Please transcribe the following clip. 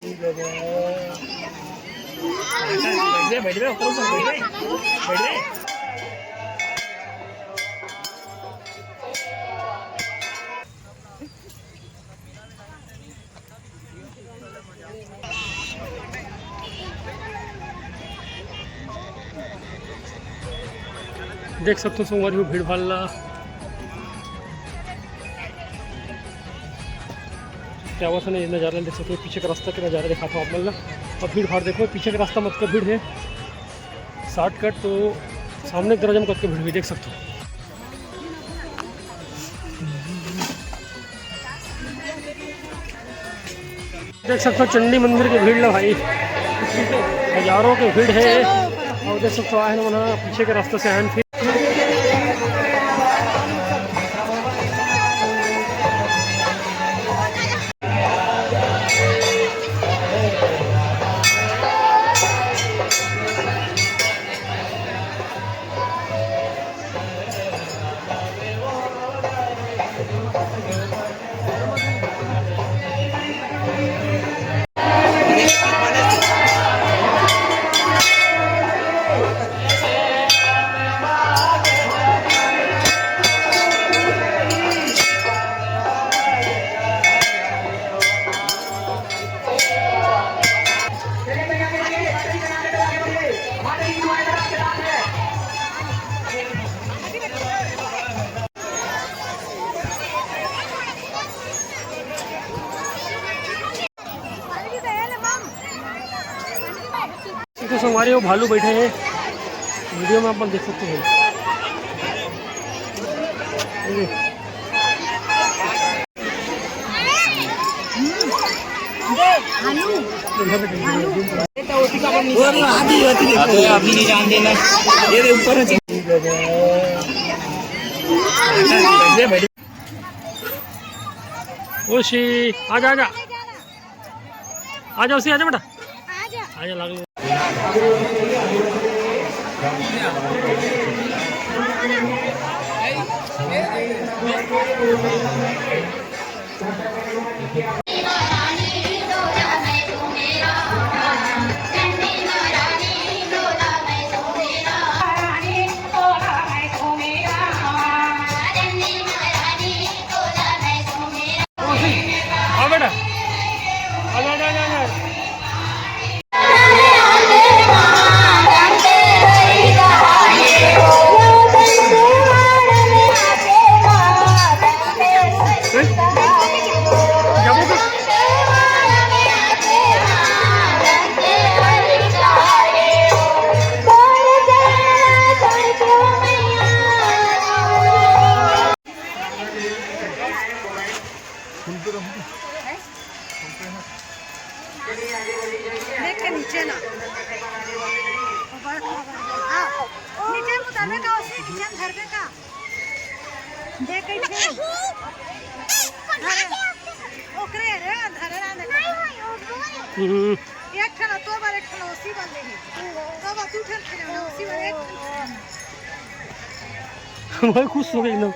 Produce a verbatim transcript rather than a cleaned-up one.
बैठ रे, बैठ रे, ऊपर से बैठ रे, बैठ रे। देख सकथो संगवारी हो भीड़ भाड़ ला, क्या बात है ना, ये नज़ारा देख सकथो, पीछे के रास्ता के नज़ारा दिखाथो आप मन ला। और भीड़ भाड़ देखो, पीछे के रास्ता म अतका भीड़ है, शॉर्टकट तो सामने के दरवाजा म कतका भीड़ भी देख सकथो। देख सकथो चंडी मंदिर के भीड़ ला भाई, हजारों के भीड़ है। और देख सकथो आए हैं ना, पीछे के रास्ते से आए हैं फिर। तो संगवारी हो भालू बैठे हैं, वीडियो में अपन देख सकते हैं। अभी नहीं जान देना, ये ऊपर। ओशी, आजा, आजा। आजा ओशी, आजा बेटा। आजा। आजा, लागलो। हाँ बेटा, आ जा, आ जा, आ जा, आ जा। देख के नीचे ना। ऊपर, हाँ, नीचे उतरबे का, ओशी नीचे में धरबे का। देख कैसे। धरे, ओकरे रे, धरे ना, देख। हम्म। एक ठन तो बार, एक ठन ओशी बार ले। तो बार तू ठन खेले ना, ओशी बार एक ठन। भाई खुश हो गए एकदम।